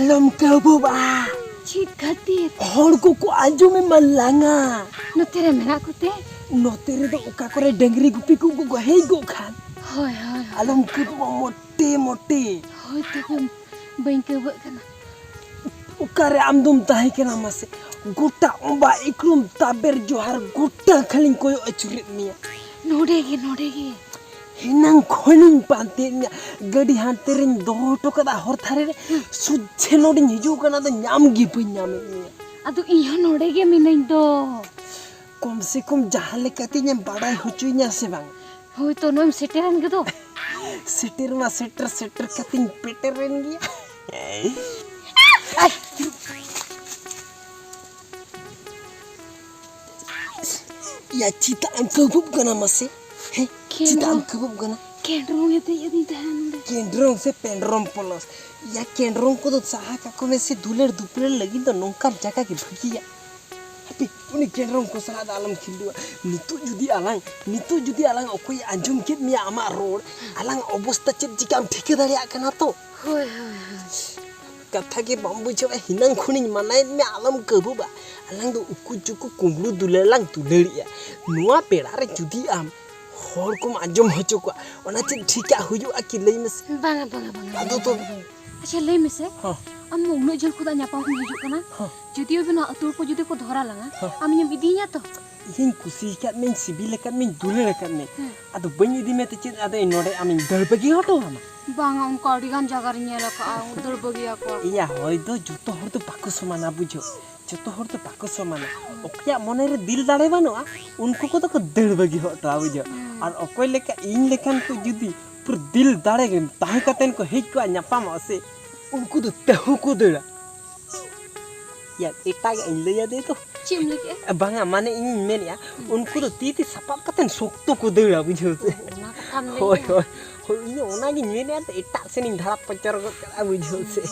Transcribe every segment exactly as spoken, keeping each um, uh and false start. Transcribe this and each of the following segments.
ᱟᱞᱚᱢ ᱠᱟᱹᱵᱩᱵᱼᱟ᱾ ᱪᱮᱫ ᱠᱷᱟᱹᱛᱤᱨ? ᱦᱚᱲ ᱠᱚᱠᱚ ᱟᱸᱡᱚᱢ ᱮᱢᱟ ᱞᱟᱝᱟ᱾ ᱱᱚᱛᱮ ᱨᱮ ᱢᱮᱱᱟᱜ ᱠᱚᱛᱮ? ᱱᱚᱛᱮ ᱨᱮᱫᱚ ᱚᱠᱟ ᱠᱚᱨᱮ ᱰᱟᱹᱝᱨᱤ ᱜᱩᱯᱤ ᱠᱚ ᱠᱚ ᱦᱮᱡ ᱜᱚᱜ ᱠᱷᱟᱱ᱾ ᱦᱳᱭ, ᱦᱳᱭ, ᱦᱳᱭ᱾ ᱟᱞᱚᱢ ᱠᱟᱹᱵᱩᱵᱼᱟ ᱢᱚᱴᱮ ᱢᱚᱴᱮ᱾ ᱦᱳᱭ, ᱛᱚᱵᱮ ᱵᱟᱹᱧ ᱠᱟᱹᱵᱩᱵ ᱠᱟᱱᱟ᱾ ᱚᱠᱟᱨᱮ ᱟᱢ ᱫᱚᱢ ᱛᱟᱦᱮᱸ ᱠᱟᱱᱟ ᱢᱟᱥᱮ? ᱜᱚᱴᱟ ᱚᱸᱵᱟ ᱤᱠᱲᱩᱢ ᱛᱟᱵᱮᱨ ᱡᱚᱦᱟᱨ ᱜᱚᱴᱟ ᱠᱷᱟᱹᱞᱤᱧ ᱠᱚᱭᱚᱜ ᱟᱹᱪᱩᱨᱮᱫ ᱢᱮᱭᱟ᱾ ᱱᱚᱰᱮ ᱜᱮ, ᱱᱚᱰᱮ ᱜᱮ᱾ ᱦᱮᱱᱟᱝ ᱠᱷᱚᱱᱤᱧ ᱯᱟᱱᱛᱮᱭᱮᱫ ᱢᱮᱭᱟ, ᱜᱟᱹᱰᱤ ᱦᱟᱱᱛᱮ ᱨᱤᱧ ᱫᱚᱦᱚ ᱦᱚᱴᱚ ᱠᱟᱫᱟ ᱦᱚᱨ ᱫᱷᱟᱨᱮ ᱨᱮ, ᱦᱩᱸ᱾ ᱥᱚᱡᱷᱮ ᱱᱚᱰᱮᱧ ᱦᱤᱡᱩᱜ ᱠᱟᱱᱟ, ᱟᱫᱚ ᱧᱟᱢ ᱜᱮ ᱵᱟᱹᱧ ᱧᱟᱢᱮᱫ ᱢᱮᱭᱟ᱾ ᱟᱫᱚ ᱤᱧ ᱦᱚᱸ ᱱᱚᱰᱮ ᱜᱮ ᱢᱤᱱᱟᱹᱧ ᱫᱚ᱾ ᱠᱚᱢ ᱥᱮ ᱠᱚᱢ ᱡᱟᱦᱟᱸ ᱞᱮᱠᱟᱛᱮᱧ ᱮᱢ ᱵᱟᱰᱟᱭ ᱦᱚᱪᱚᱧᱟ ᱥᱮ ᱵᱟᱝ? ᱦᱳᱭ ᱛᱚ, ᱱᱚᱜᱼᱚᱭ ᱮᱢ ᱥᱮᱴᱮᱨᱮᱱ ᱜᱮ ᱫᱚ᱾ ᱥᱮᱴᱮᱨ ᱢᱟ ᱥᱮᱴᱮᱨ, ᱥᱮᱴᱮᱨ ᱠᱟᱛᱮᱧ ᱯᱮᱴᱮᱨᱮᱱ ᱜᱮᱭᱟ᱾ ᱭᱟ, ᱪᱮᱫᱟᱜ ᱮᱢ ᱠᱟᱹᱵᱩᱵ ᱠᱟᱱᱟ ᱢᱟᱥᱮ? ᱦᱮᱸ? ᱪᱮᱫᱟᱜ ᱮᱢ ᱠᱮᱸᱰᱨᱚᱝ᱾ ᱠᱟᱹᱵᱩᱵ ᱠᱟᱱᱟ? ᱠᱮᱸᱰᱨᱚᱝ ᱮ ᱫᱮᱡ ᱟᱹᱫᱤᱧ ᱛᱟᱦᱮᱸ ᱱᱚᱰᱮ᱾ ᱠᱮᱸᱰᱨᱚᱝ ᱥᱮ ᱯᱮᱸᱰᱨᱚᱢ ᱯᱚᱞᱚᱥ? ᱭᱟ, ᱠᱮᱸᱰᱨᱚᱝ ᱠᱚᱫᱚ ᱥᱟᱦᱟ ᱠᱟᱠᱚ ᱢᱮ ᱥᱮ, ᱫᱩᱞᱟᱹᱲ ᱫᱩᱯᱞᱟᱹᱲ ᱞᱟᱹᱜᱤᱫ ᱫᱚ ᱱᱚᱝᱠᱟᱱ ᱡᱟᱭᱜᱟ ᱜᱮ ᱵᱷᱟᱹᱜᱤᱭᱟ᱾ ᱦᱟᱯᱮ, ᱩᱱᱤ ᱠᱮᱸᱰᱨᱚᱝ ᱠᱚ ᱥᱟᱞᱟᱜ ᱫᱚ ᱟᱞᱚᱢ ᱠᱷᱤᱞᱰᱩᱜᱼᱟ᱾ ᱱᱤᱛᱚᱜ ᱡᱩᱫᱤ ᱟᱞᱟᱝ, ᱱᱤᱛᱚᱜ ᱡᱩᱫᱤ ᱟᱞᱟᱝ ᱚᱠᱚᱭᱮ ᱟᱸᱡᱚᱢ ᱠᱮᱫ ᱢᱮᱭᱟ ᱟᱢᱟᱜ ᱨᱚᱲ, ᱟᱞᱟᱝ ᱚᱵᱚᱥᱛᱟ ᱪᱮᱫ ᱪᱤᱠᱟᱹᱢ ᱴᱷᱤᱠᱟᱹ ᱫᱟᱲᱮᱭᱟᱜ ᱠᱟᱱᱟ ᱛᱚ? ᱦᱳᱭ, ᱦᱳᱭ, ᱦᱳᱭ᱾ ᱠᱟᱛᱷᱟ ᱜᱮ ᱵᱟᱢ ᱵᱩᱡᱷᱟᱹᱣᱟ, ᱦᱤᱱᱟᱹᱝ ᱠᱷᱚᱱᱤᱧ ᱢᱟᱱᱟᱭᱮᱫ ᱢᱮᱭᱟ, ᱟᱞᱚᱢ ᱠᱟᱹᱵᱩᱵᱟ᱾ ᱟᱞᱟᱝ ᱫᱚ ᱩᱠᱩ ᱪᱩᱠᱩ ᱠᱩᱢᱵᱽᱲᱩ ᱫᱩᱞᱟᱹᱲ ᱞᱟᱝ ᱫᱩᱞᱟᱹᱲᱮᱜᱼᱟ᱾ ᱱᱚᱣᱟ ᱵᱮᱲᱟ ᱨᱮ ᱡᱩᱫᱤ ᱟᱢ ᱦᱚᱲ ᱠᱚᱢ ᱟᱸᱡᱚᱢ ᱦᱚᱪᱚ ᱠᱚᱣᱟ, ᱚᱱᱟ ᱪᱮᱫ ᱴᱷᱤᱠᱟᱜ ᱦᱩᱭᱩᱜᱼᱟ ᱠᱤ? ᱞᱟᱹᱭ ᱢᱮᱥᱮ᱾ ᱵᱟᱝᱟ, ᱵᱟᱝᱟ, ᱵᱟᱝᱟ, ᱟᱫᱚ ᱵᱟᱝᱟ, ᱛᱚ ᱵᱟᱝᱟ, ᱵᱟᱝᱟ᱾ ᱟᱪᱪᱷᱟ, ᱞᱟᱹᱭ ᱢᱮᱥᱮ᱾ ᱦᱚᱸ᱾ ᱟᱢ ᱩᱱᱟᱹᱜ ᱡᱷᱟᱹᱞ ᱠᱷᱚᱱᱟᱜ ᱧᱟᱯᱟᱢ ᱮᱢ ᱦᱤᱡᱩᱜ ᱠᱟᱱᱟ? ᱦᱚᱸ᱾ ᱡᱩᱫᱤ ᱟᱵᱚ ᱱᱚᱣᱟ ᱟᱹᱛᱩ ᱦᱚᱲ ᱠᱚ ᱡᱩᱫᱤ ᱠᱚ ᱫᱷᱚᱨᱟ ᱞᱟᱝᱟ, ᱦᱚᱸ᱾ ᱟᱢ ᱤᱧᱮᱢ ᱤᱫᱤᱭᱤᱧᱟ ᱛᱚ? ᱤᱧ ᱠᱩᱥᱤ ᱟᱠᱟᱫ ᱢᱮᱭᱟᱹᱧ, ᱥᱤᱵᱤᱞ ᱟᱠᱟᱫ ᱢᱮᱭᱟᱹᱧ, ᱫᱩᱞᱟᱹᱲ ᱟᱠᱟᱫ ᱢᱮᱭᱟᱹᱧ᱾ ᱦᱮᱸ᱾ ᱟᱫᱚ ᱵᱟᱹᱧ ᱤᱫᱤ ᱢᱮ ᱛᱮ ᱪᱮᱫ? ᱟᱫᱚ ᱤᱧ ᱱᱚᱰᱮ ᱟᱢᱤᱧ ᱫᱟᱹᱲ ᱵᱟᱹᱜᱤ ᱦᱚᱴᱚ ᱟᱢᱟ? ᱵᱟᱝᱟ, ᱚᱱᱠᱟ ᱟᱹᱰᱤ ᱜᱟᱱ ᱡᱟᱭᱜᱟ ᱨᱤᱧ ᱧᱮᱞ ᱟᱠᱟᱫᱼᱟ, ᱫᱟᱹᱲ ᱵᱟᱹᱜᱤᱭᱟᱠᱚ᱾ ᱤᱭᱟ, ᱦᱚᱭ ᱫᱚ ᱡᱚᱛᱚ ᱦᱚᱲ ᱫᱚ ᱵᱟᱠᱚ ᱥᱚᱢᱟᱱᱟ, ᱵᱩᱡᱷᱟᱹᱣ᱾ ᱡᱚᱛᱚ ᱦᱚᱲ ᱫᱚ ᱵᱟᱠᱚ ᱥᱚᱢᱟᱱᱟ᱾ ᱚᱠᱚᱭᱟᱜ ᱢᱚᱱᱮ ᱨᱮ ᱫᱤᱞ ᱫᱟᱲᱮ ᱵᱟᱹᱱᱩᱜᱼᱟ, ᱩᱱᱠᱩ ᱠᱚᱫᱚ ᱠᱚ ᱫᱟᱹᱲ ᱵᱟᱹᱜᱤ ᱦᱚᱴᱚ ᱟᱜᱼᱟ, ᱵᱩᱡᱷᱟᱹᱣ᱾ ᱦᱩᱸ᱾ ᱟᱨ ᱚᱠᱚᱭ ᱞᱮᱠᱟ ᱤᱧ ᱞᱮᱠᱟᱱ ᱠᱚ ᱡᱩᱫᱤ ᱯᱩᱨᱟᱹ ᱫᱤᱞ ᱫᱟᱲᱮ ᱜᱮ ᱛᱟᱦᱮᱸ ᱠᱟᱛᱮᱱ ᱠᱚ ᱦᱮᱡ ᱠᱚᱜᱼᱟ ᱧᱟᱯᱟᱢᱚᱜ ᱥᱮ, ᱩᱱᱠᱩ ᱫᱚ ᱛᱟᱹᱦᱩ ᱠᱚ ᱫᱟᱹᱲᱟ᱾ ᱭᱟ, ᱮᱴᱟᱜᱟᱜ ᱤᱧ ᱞᱟᱹᱭ ᱟᱫᱮ ᱫᱚ᱾ ᱪᱮᱫ ᱮᱢ ᱞᱟᱹᱭ ᱠᱮᱜᱼᱟ? ᱵᱟᱝᱟ, ᱢᱟᱱᱮ ᱤᱧᱤᱧ ᱢᱮᱱᱮᱜᱼᱟ, ᱦᱩᱸ᱾ ᱩᱱᱠᱩ ᱫᱚ ᱛᱤ ᱛᱮ ᱥᱟᱯᱟᱵ ᱠᱟᱛᱮᱱ ᱥᱚᱠᱛᱚ ᱠᱚ ᱫᱟᱹᱲᱟ, ᱵᱩᱡᱷᱟᱹᱣ ᱥᱮ? ᱚ, ᱚᱱᱟ ᱠᱟᱛᱷᱟᱢ ᱞᱟᱹᱭ ᱦᱳᱭ, ᱠᱮᱜᱼᱟ? ᱦᱳᱭ, ᱦᱳᱭ, ᱤᱧ ᱦᱚᱸ ᱚᱱᱟᱜᱤᱧ ᱢᱮᱱᱮᱜᱼᱟ, ᱛᱚ ᱮᱴᱟᱜ ᱥᱮᱱᱤᱧ ᱫᱷᱟᱨᱟ ᱯᱚᱪᱚᱨ ᱜᱚᱫ ᱠᱟᱜᱼᱟ, ᱵᱩᱡᱷᱟᱹᱣ ᱥᱮ?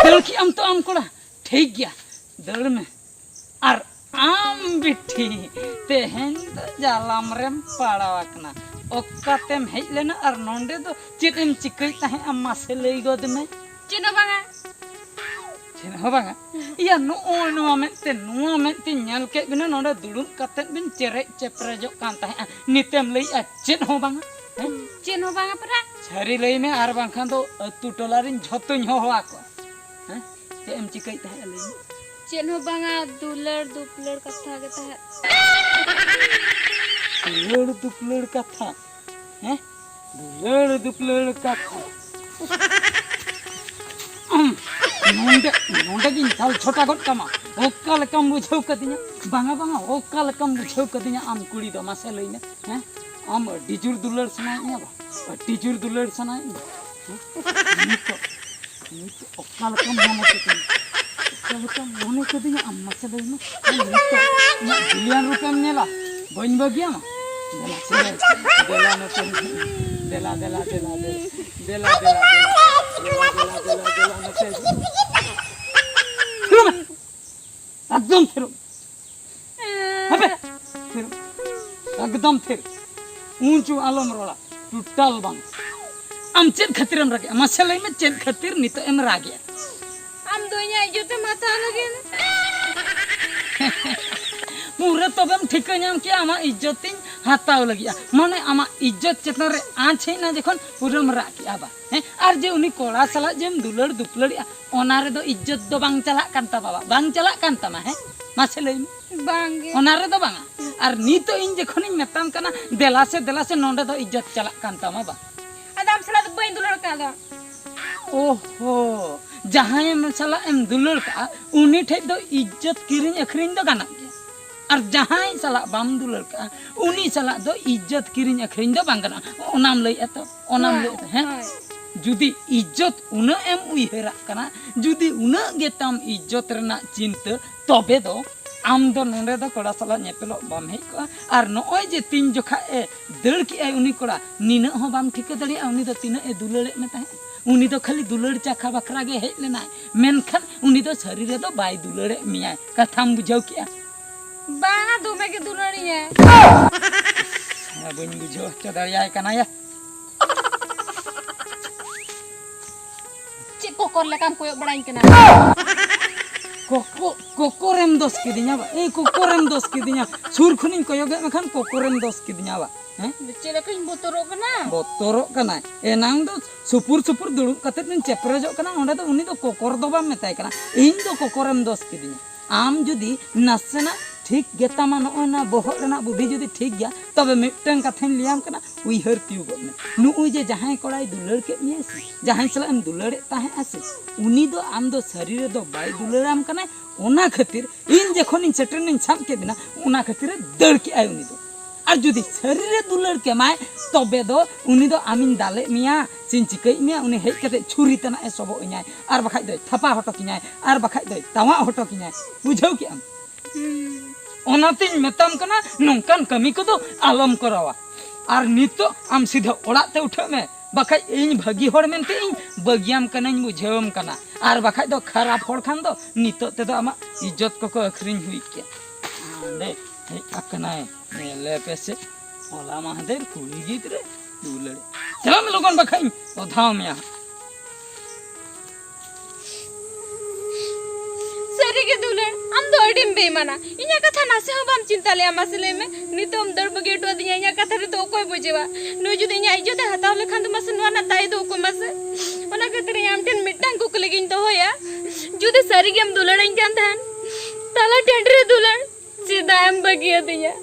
ᱫᱟᱹᱲ ᱠᱮᱜ ᱟᱢ ᱛᱚ ᱟᱢ ᱠᱚᱲᱟ, ᱴᱷᱤᱠ ᱜᱮᱭᱟ, ᱫᱟᱹᱲ ᱢᱮ᱾ ᱟᱨ ᱟᱢ ᱵᱤᱴᱷᱤ, ᱛᱮᱦᱮᱧ ᱫᱚ ᱡᱟᱞᱟᱢ ᱨᱮᱢ ᱯᱟᱲᱟᱣ ᱟᱠᱟᱱᱟ᱾ ᱚᱠᱟᱛᱮᱢ ᱦᱮᱡ ᱞᱮᱱᱟ ᱟᱨ ᱱᱚᱸᱰᱮ ᱫᱚ ᱪᱮᱫ ᱮᱢ ᱪᱤᱠᱟᱹᱭ ᱛᱟᱦᱮᱸᱫ ᱟᱢ? ᱢᱟᱥᱮ ᱞᱟᱹᱭ ᱜᱚᱫ ᱢᱮ᱾ ᱪᱮᱫ ᱦᱚᱸ ᱵᱟᱝᱟ᱾ ᱪᱮᱫ ᱦᱚᱸ ᱵᱟᱝᱟ? ᱤᱭᱟ, ᱱᱚᱜᱼᱚᱭ ᱱᱚᱣᱟ ᱢᱮᱫ ᱛᱮ, ᱱᱚᱣᱟ ᱢᱮᱫ ᱛᱮᱧ ᱧᱮᱞ ᱠᱮᱫ ᱵᱤᱱᱟ ᱱᱚᱸᱰᱮ ᱫᱩᱲᱩᱵ ᱠᱟᱛᱮᱫ ᱵᱤᱱ ᱪᱮᱨᱮᱡ ᱪᱮᱯᱨᱮᱡᱚᱜ ᱠᱟᱱ ᱛᱟᱦᱮᱸᱫᱼᱟ, ᱱᱤᱛᱮᱢ ᱞᱟᱹᱭᱮᱫᱼᱟ ᱪᱮᱫ ᱦᱚᱸ ᱵᱟᱝᱟ? ᱦᱮᱸ? ᱪᱮᱫ ᱦᱚᱸ ᱵᱟᱝᱟ ᱯᱮᱨᱟ᱾ ᱥᱟᱹᱨᱤ ᱞᱟᱹᱭ ᱢᱮ, ᱟᱨ ᱵᱟᱝᱠᱷᱟᱱ ᱫᱚ ᱟᱹᱛᱩ ᱴᱚᱞᱟ ᱨᱤᱧ ᱡᱷᱚᱛᱚᱧ ᱦᱚᱦᱚ ᱟᱠᱚᱣᱟ᱾ ᱦᱮᱸ? ᱪᱮᱫ ᱮᱢ ᱪᱤᱠᱟᱹᱭᱮᱫ ᱛᱟᱦᱮᱸᱫ ᱞᱟᱹᱭ ᱢᱮ? ᱪᱮᱫ ᱦᱚᱸ ᱵᱟᱝᱟ, ᱫᱩᱞᱟᱹᱲ ᱫᱩᱯᱞᱟᱹᱲ ᱠᱟᱛᱷᱟ ᱜᱮ ᱛᱟᱦᱮᱸᱫ᱾ ᱫᱩᱞᱟᱹᱲ ᱫᱩᱯᱞᱟᱹᱲ ᱠᱟᱛᱷᱟ? ᱦᱮᱸ? ᱫᱩᱞᱟᱹᱲ ᱫᱩᱯᱞᱟᱹᱲ ᱠᱟᱛᱷᱟ᱾ ᱩᱸ, ᱱᱚᱸᱰᱮ, ᱱᱚᱸᱰᱮ ᱜᱤᱧ ᱫᱟᱞ ᱪᱷᱚᱴᱟ ᱜᱚᱫ ᱠᱟᱢᱟ᱾ ᱚᱠᱟ ᱞᱮᱠᱟᱢ ᱵᱩᱡᱷᱟᱹᱣ ᱠᱟᱫᱤᱧᱟ? ᱵᱟᱝᱟ, ᱵᱟᱝᱟ, ᱚᱠᱟ ᱞᱮᱠᱟᱢ ᱵᱩᱡᱷᱟᱹᱣ ᱠᱟᱫᱤᱧᱟ ᱟᱢ ᱠᱩᱲᱤ ᱫᱚ? ᱢᱟᱥᱮ ᱞᱟᱹᱭ ᱢᱮ᱾ ᱦᱮᱸ? ᱟᱢ ᱟᱹᱰᱤ ᱡᱳᱨ ᱫᱩᱞᱟᱹᱲ ᱥᱟᱱᱟᱭᱮᱫ ᱢᱮᱭᱟ ᱵᱟ? ᱟᱹᱰᱤ ᱡᱳᱨ ᱫᱩᱞᱟᱹᱲ ᱥᱟᱱᱟᱭᱮᱫ ᱢᱮᱭᱟ? ᱦᱮᱸ? ᱱᱤᱛᱚᱜ, ᱱᱤᱛᱚᱜ ᱚᱠᱟ ᱞᱮᱠᱟᱢ ᱢᱚᱱᱮ ᱠᱤᱫᱤᱧᱟ? ᱚᱠᱟ ᱞᱮᱠᱟᱢ ᱢᱚᱱᱮ ᱠᱤᱫᱤᱧᱟ ᱟᱢ? ᱢᱟᱥᱮ ᱞᱟᱹᱭ ᱢᱮ᱾ ᱟᱢ ᱱᱤᱛᱚᱜ ᱤᱧᱟᱹᱜ ᱵᱤᱞᱤᱭᱟᱱ ᱨᱩᱯᱮᱢ ᱧᱮᱞᱟ? ᱵᱟᱹᱧ ᱵᱟᱹᱜᱤᱭᱟᱢᱟ᱾ ᱫᱮᱞᱟ ᱥᱮ, ᱫᱮᱞᱟ ᱱᱚᱛᱮ᱾ ᱫᱮᱞᱟ, ᱫᱮᱞᱟ, ᱫᱮᱞᱟ, ᱫᱮᱞᱟ᱾ ᱫᱮᱞᱟ, ᱫᱮᱞᱟ, ᱫᱮᱞᱟ᱾ ᱫᱮᱞᱟ, ᱫᱮᱞᱟ, ᱫᱮᱞᱟ, ᱫᱮᱞᱟ ᱱᱚᱛᱮ᱾ ᱛᱷᱤᱨᱚᱜ ᱢᱮ᱾ ᱮᱠᱫᱚᱢ ᱛᱷᱤᱨᱚᱜ ᱢᱮ᱾ ᱦᱟᱯᱮ, ᱛᱷᱤᱨ᱾ ᱮᱠᱫᱚᱢ ᱛᱷᱤᱨ᱾ ᱩᱸᱪᱩ ᱟᱞᱚᱢ ᱨᱚᱲᱟ᱾ ᱴᱳᱴᱟᱞ ᱵᱟᱝ᱾ ᱟᱢ ᱪᱮᱫ ᱠᱷᱟᱹᱛᱤᱨᱮᱢ ᱨᱟᱜᱮᱜᱼᱟ? ᱢᱟᱥᱮ ᱞᱟᱹᱭ ᱢᱮ, ᱪᱮᱫ ᱠᱷᱟᱹᱛᱤᱨ ᱱᱤᱛᱚᱜ ᱮᱢ ᱨᱟᱜᱮᱜᱼᱟ? ᱟᱢ ᱫᱚ ᱤᱧᱟᱹᱜ ᱤᱡᱽᱡᱚᱛ ᱮᱢ ᱦᱟᱛᱟᱣ ᱞᱟᱹᱜᱤᱫ᱾ ᱯᱩᱨᱟᱹ ᱛᱚᱵᱮᱢ ᱴᱷᱤᱠᱟᱹ ᱧᱟᱢ ᱠᱮᱜᱼᱟ, ᱟᱢᱟᱜ ᱤᱡᱽᱡᱚᱛ ᱤᱧ ᱦᱟᱛᱟᱣ ᱞᱟᱹᱜᱤᱫᱼᱟ᱾ ᱢᱟᱱᱮ ᱟᱢᱟᱜ ᱤᱡᱽᱡᱚᱛ ᱪᱮᱛᱟᱱ ᱨᱮ ᱟᱸᱪ ᱦᱮᱡ ᱮᱱᱟ ᱡᱚᱠᱷᱚᱱ, ᱯᱩᱨᱟᱹᱢ ᱨᱟᱜ ᱠᱮᱜᱼᱟ ᱵᱟ᱾ ᱦᱮᱸ? ᱟᱨ ᱡᱮ ᱩᱱᱤ ᱠᱚᱲᱟ ᱥᱟᱞᱟᱜ ᱡᱮᱢ ᱫᱩᱞᱟᱹᱲ ᱫᱩᱯᱞᱟᱹᱲᱮᱜᱼᱟ, ᱚᱱᱟ ᱨᱮᱫᱚ ᱤᱡᱽᱡᱚᱛ ᱫᱚ ᱵᱟᱝ ᱪᱟᱞᱟᱜ ᱠᱟᱱ ᱛᱟᱢᱟ ᱵᱟ? ᱵᱟᱝ ᱪᱟᱞᱟᱜ ᱠᱟᱱ ᱛᱟᱢᱟ, ᱦᱮᱸ? ᱢᱟᱥᱮ ᱞᱟᱹᱭ ᱢᱮ᱾ ᱵᱟᱝᱜᱮ᱾ ᱚᱱᱟ ᱨᱮᱫᱚ ᱵᱟᱝᱟ᱾ ᱟᱨ ᱱᱤᱛᱚᱜ ᱤᱧ ᱡᱚᱠᱷᱚᱱᱤᱧ ᱢᱮᱛᱟᱢ ᱠᱟᱱᱟ, ᱫᱮᱞᱟ ᱥᱮ, ᱫᱮᱞᱟ ᱥᱮ, ᱱᱚᱸᱰᱮ ᱫᱚ ᱤᱡᱽᱡᱚᱛ ᱪᱟᱞᱟᱜ ᱠᱟᱱ ᱛᱟᱢᱟ ᱵᱟ? ᱟᱫᱚ ᱟᱢ ᱥᱟᱞᱟᱜ ᱫᱚ ᱵᱟᱹᱧ ᱫᱩᱞᱟᱹᱲ ᱠᱟᱜ ᱫᱚ᱾ ᱳᱦᱳ, ᱡᱟᱦᱟᱸᱭ ᱥᱟᱞᱟᱜ ᱮᱢ ᱫᱩᱞᱟᱹᱲ ᱠᱟᱜᱼᱟ, ᱩᱱᱤ ᱴᱷᱮᱡ ᱫᱚ ᱤᱡᱽᱡᱚᱛ ᱠᱤᱨᱤᱧ ᱟᱹᱠᱷᱨᱤᱧ ᱫᱚ ᱜᱟᱱᱚᱜ ᱜᱮᱭᱟ᱾ ᱟᱨ ᱡᱟᱦᱟᱸᱭ ᱥᱟᱞᱟᱜ ᱵᱟᱢ ᱫᱩᱞᱟᱹᱲ ᱠᱟᱜᱼᱟ, ᱩᱱᱤ ᱥᱟᱞᱟᱜ ᱫᱚ ᱤᱡᱽᱡᱚᱛ ᱠᱤᱨᱤᱧ ᱟᱹᱠᱷᱨᱤᱧ ᱫᱚ ᱵᱟᱝ ᱜᱟᱱᱚᱜᱼᱟ᱾ ᱚᱱᱟᱢ ᱞᱟᱹᱭᱮᱫᱼᱟ ᱛᱚ? ᱚᱱᱟᱢ ᱦᱳᱭ, ᱞᱟᱹᱭᱮᱫᱼᱟ, ᱦᱮᱸ? ᱦᱳᱭ᱾ ᱡᱩᱫᱤ ᱤᱡᱽᱡᱚᱛ ᱩᱱᱟᱹᱜ ᱮᱢ ᱩᱭᱦᱟᱹᱨᱟᱜ ᱠᱟᱱᱟ, ᱡᱩᱫᱤ ᱩᱱᱟᱹᱜ ᱜᱮ ᱛᱟᱢ ᱤᱡᱽᱡᱚᱛ ᱨᱮᱱᱟᱜ ᱪᱤᱱᱛᱟᱹ, ᱛᱚᱵᱮ ᱫᱚ ᱟᱢ ᱫᱚ ᱱᱚᱰᱮ ᱫᱚ ᱠᱚᱲᱟ ᱥᱟᱞᱟᱜ ᱧᱮᱯᱮᱞᱚᱜ ᱵᱟᱢ ᱦᱮᱡ ᱠᱚᱜᱼᱟ᱾ ᱟᱨ ᱱᱚᱜᱼᱚᱭ ᱡᱮ ᱛᱤᱱ ᱡᱚᱠᱷᱟ ᱮ ᱫᱟᱹᱲ ᱠᱮᱜᱼᱟᱭ ᱩᱱᱤ ᱠᱚᱲᱟ, ᱱᱤᱱᱟᱹᱜ ᱦᱚᱸ ᱵᱟᱢ ᱴᱷᱤᱠᱟᱹ ᱫᱟᱲᱮᱭᱟᱜᱼᱟ ᱩᱱᱤ ᱫᱚ ᱛᱤᱱᱟᱹᱜ ᱮ ᱫᱩᱞᱟᱹᱲᱮᱫ ᱢᱮ ᱛᱟᱦᱮᱸᱫ᱾ ᱩᱱᱤ ᱫᱚ ᱠᱷᱟᱹᱞᱤ ᱫᱩᱞᱟᱹᱲ ᱪᱟᱠᱷᱟ ᱵᱟᱠᱷᱨᱟ ᱜᱮ ᱦᱮᱡ ᱞᱮᱱᱟᱭ, ᱢᱮᱱᱠᱷᱟᱱ ᱩᱱᱤ ᱫᱚ ᱥᱟᱹᱨᱤ ᱨᱮᱫᱚ ᱵᱟᱭ ᱫᱩᱞᱟᱹᱲᱮᱫ ᱢᱮᱭᱟᱭ᱾ ᱠᱟᱛᱷᱟᱢ ᱵᱩᱡᱷᱟᱹᱣ ᱠᱮᱜᱼᱟ? ᱵᱟᱝᱟ, ᱫᱚᱢᱮ ᱜᱮ ᱫᱩᱞᱟᱹᱲᱤᱧᱟᱭ᱾ ᱦᱮᱸ, ᱵᱟᱹᱧ ᱵᱩᱡᱷᱟᱹᱣ ᱦᱚᱪᱚ ᱫᱟᱲᱮᱭᱟᱭ ᱠᱟᱱᱟ ᱭᱟ᱾ ᱪᱮᱫ ᱠᱚᱠᱚᱨ ᱞᱮᱠᱟᱢ ᱠᱚᱭᱚᱜ ᱵᱟᱲᱟᱧ ᱠᱟᱱᱟ? ᱠᱚᱠᱚ ᱠᱚᱠᱚᱨᱮᱢ ᱫᱚᱥ ᱠᱤᱫᱤᱧᱟ ᱵᱟ? ᱮᱭ, ᱠᱚᱠᱚᱨᱮᱢ ᱫᱚᱥ ᱠᱤᱫᱤᱧᱟ᱾ ᱥᱩᱨ ᱠᱷᱚᱱᱤᱧ ᱠᱚᱭᱚᱜᱮᱫ ᱢᱮᱠᱷᱟᱱ ᱠᱚᱠᱚᱨᱮᱢ ᱫᱚᱥ ᱠᱤᱫᱤᱧᱟ ᱵᱟ? ᱦᱮᱸ? ᱪᱮᱫ ᱞᱮᱠᱟᱧ ᱵᱚᱛᱚᱨᱚᱜ ᱠᱟᱱᱟ? ᱵᱚᱛᱚᱨᱚᱜ ᱠᱟᱱᱟᱭ᱾ ᱮᱱᱟᱝ ᱫᱚ ᱥᱩᱯᱩᱨ ᱥᱩᱯᱩᱨ ᱫᱩᱲᱩᱵ ᱠᱟᱛᱮᱫ ᱵᱤᱱ ᱪᱮᱯᱨᱮᱡᱚᱜ ᱠᱟᱱᱟ, ᱚᱸᱰᱮ ᱫᱚ ᱩᱱᱤ ᱫᱚ ᱠᱚᱠᱚᱨ ᱫᱚ ᱵᱟᱢ ᱢᱮᱛᱟᱭ ᱠᱟᱱᱟ, ᱤᱧ ᱫᱚ ᱠᱚᱠᱚᱨᱮᱢ ᱫᱚᱥ ᱠᱤᱫᱤᱧᱟ᱾ ᱟᱢ ᱡᱩᱫᱤ ᱱᱟᱥᱮᱱᱟᱜ ᱴᱷᱤᱠ ᱜᱮᱛᱟᱢᱟ, ᱱᱚᱜᱼᱚᱭ ᱱᱟ ᱵᱚᱦᱚᱜ ᱨᱮᱱᱟᱜ ᱵᱩᱫᱷᱤ ᱡᱩᱫᱤ ᱴᱷᱤᱠ ᱜᱮᱭᱟ, ᱛᱚᱵᱮ ᱢᱤᱫᱴᱟᱝ ᱠᱟᱛᱷᱟᱧ ᱞᱟᱹᱭᱟᱢ ᱠᱟᱱᱟ, ᱩᱭᱦᱟᱹᱨ ᱛᱤᱭᱳᱜᱚᱜ ᱢᱮ᱾ ᱱᱩᱜᱼᱩᱭ ᱡᱮ ᱡᱟᱦᱟᱸᱭ ᱠᱚᱲᱟᱭ ᱫᱩᱞᱟᱹᱲ ᱠᱮᱫ ᱢᱮᱭᱟ ᱥᱮ, ᱡᱟᱦᱟᱸᱭ ᱥᱟᱞᱟᱜ ᱮᱢ ᱫᱩᱞᱟᱹᱲᱮᱫ ᱛᱟᱦᱮᱸᱜᱼᱟ ᱥᱮ, ᱩᱱᱤ ᱫᱚ ᱟᱢ ᱫᱚ ᱥᱟᱹᱨᱤ ᱨᱮᱫᱚ ᱵᱟᱭ ᱫᱩᱞᱟᱹᱲᱟᱢ ᱠᱟᱱᱟᱭ᱾ ᱚᱱᱟ ᱠᱷᱟᱹᱛᱤᱨ ᱤᱧ ᱡᱚᱠᱷᱚᱱᱤᱧ ᱥᱮᱴᱮᱨ ᱱᱟᱹᱧ, ᱥᱟᱵ ᱠᱮᱫ ᱵᱮᱱᱟ, ᱚᱱᱟ ᱠᱷᱟᱹᱛᱤᱨ ᱮ ᱫᱟᱹᱲ ᱠᱮᱜᱼᱟᱭ ᱩᱱᱤ ᱫᱚ᱾ ᱟᱨ ᱡᱩᱫᱤ ᱥᱟᱹᱨᱤ ᱨᱮ ᱫᱩᱞᱟᱹᱲ ᱠᱮᱢᱟᱭ, ᱛᱚᱵᱮ ᱫᱚ ᱩᱱᱤ ᱫᱚ ᱟᱢᱤᱧ ᱫᱟᱞᱮᱫ ᱢᱮᱭᱟ ᱥᱮᱧ ᱪᱤᱠᱟᱹᱭᱮᱫ ᱢᱮᱭᱟ, ᱩᱱᱤ ᱦᱮᱡ ᱠᱟᱛᱮ ᱪᱷᱩᱨᱤ ᱛᱟᱱᱟᱜ ᱮ ᱥᱚᱵᱚᱜ ᱤᱧᱟᱭ, ᱟᱨ ᱵᱟᱠᱷᱟᱡ ᱫᱚᱭ ᱛᱷᱟᱯᱟ ᱦᱚᱴᱚ ᱠᱤᱧᱟᱭ, ᱟᱨ ᱵᱟᱠᱷᱟᱡ ᱫᱚᱭ ᱛᱟᱣᱟᱜ ᱦᱚᱴᱚ ᱠᱤᱧᱟᱭ᱾ ᱵᱩᱡᱷᱟᱹᱣ ᱠᱮᱜᱼᱟᱢ? ᱦᱩᱸ᱾ ᱚᱱᱟᱛᱤᱧ ᱢᱮᱛᱟᱢ ᱠᱟᱱᱟ, ᱱᱚᱝᱠᱟᱱ ᱠᱟᱹᱢᱤ ᱠᱚᱫᱚ ᱟᱞᱚᱢ ᱠᱚᱨᱟᱣᱟ᱾ ᱟᱨ ᱱᱤᱛᱚᱜ ᱟᱢ ᱥᱤᱫᱷᱟᱹ ᱚᱲᱟᱜ ᱛᱮ ᱩᱴᱷᱟᱹᱜ ᱢᱮ, ᱵᱟᱠᱷᱟᱡ ᱤᱧ ᱵᱷᱟᱹᱜᱤ ᱦᱚᱲ ᱢᱮᱱᱛᱮ ᱤᱧ ᱵᱟᱹᱜᱤᱭᱟᱢ ᱠᱟᱱᱟᱧ, ᱵᱩᱡᱷᱟᱹᱣᱟᱢ ᱠᱟᱱᱟ᱾ ᱟᱨ ᱵᱟᱠᱷᱟᱡ ᱫᱚ ᱠᱷᱟᱨᱟᱯ ᱦᱚᱲ ᱠᱷᱟᱱ ᱫᱚ ᱱᱤᱛᱚᱜ ᱛᱮᱫᱚ ᱟᱢᱟᱜ ᱤᱡᱽᱡᱚᱛ ᱠᱚᱠᱚ ᱟᱹᱠᱷᱨᱤᱧ ᱦᱩᱭ ᱠᱮᱭᱟ᱾ ᱦᱟᱸᱰᱮ ᱦᱮᱡ ᱟᱠᱟᱱᱟᱭ, ᱧᱮᱞᱮ ᱯᱮᱥᱮ, ᱦᱚᱞᱟ ᱢᱟᱦᱫᱮᱨ ᱠᱩᱲᱤ ᱜᱤᱫᱽᱨᱟᱹ ᱫᱩᱞᱟᱹᱲ᱾ ᱪᱟᱞᱟᱜ ᱢᱮ ᱞᱚᱜᱚᱱ, ᱵᱟᱠᱷᱟᱡ ᱤᱧ ᱚᱫᱷᱟᱣ ᱢᱮᱭᱟ ᱦᱟᱸᱜ᱾ ᱥᱟᱹᱨᱤᱜᱮ ᱫᱩᱞᱟᱹᱲ, ᱟᱢ ᱫᱚ ᱟᱹᱰᱤᱢ ᱵᱮᱢᱟᱱᱟ᱾ ᱤᱧᱟᱹᱜ ᱠᱟᱛᱷᱟ ᱱᱟᱥᱮ ᱦᱚᱸ ᱵᱟᱢ ᱪᱤᱱᱛᱟ ᱞᱮᱜᱼᱟ, ᱢᱟᱥᱮ ᱞᱟᱹᱭ ᱢᱮ᱾ ᱱᱤᱛᱚᱜ ᱮᱢ ᱫᱟᱹᱲ ᱵᱟᱹᱜᱤ ᱦᱚᱴᱚ ᱟᱹᱫᱤᱧᱟ, ᱤᱧᱟᱹᱜ ᱠᱟᱛᱷᱟ ᱨᱮᱫᱚ ᱚᱠᱚᱭ ᱵᱩᱡᱷᱟᱹᱣᱟ? ᱱᱩᱭ ᱡᱩᱫᱤ ᱤᱧᱟᱹᱜ ᱤᱡᱽᱡᱚᱛ ᱮ ᱦᱟᱛᱟᱣ ᱞᱮᱠᱷᱟᱱ ᱫᱚ, ᱢᱟᱥᱮ ᱱᱚᱣᱟ ᱨᱮᱱᱟᱜ ᱫᱟᱭ ᱫᱚ ᱚᱠᱚᱭ ᱢᱟᱥᱮ? ᱚᱱᱟ ᱠᱷᱟᱹᱛᱤᱨ ᱤᱧ ᱟᱢ ᱴᱷᱮᱱ ᱢᱤᱫᱴᱟᱝ ᱠᱩᱠᱞᱤ ᱜᱤᱧ ᱫᱚᱦᱚᱭᱟ, ᱡᱩᱫᱤ ᱥᱟᱹᱨᱤ ᱜᱮᱢ ᱫᱩᱞᱟᱹᱲᱟᱹᱧ ᱠᱟᱱ ᱛᱟᱦᱮᱱ, ᱛᱟᱞᱟ ᱴᱟᱺᱰᱤ ᱨᱮ ᱫᱩᱞᱟᱹᱲ ᱪᱮᱫᱟᱜ ᱮᱢ ᱵᱟᱹᱜᱤ ᱟᱹᱫᱤᱧᱟ?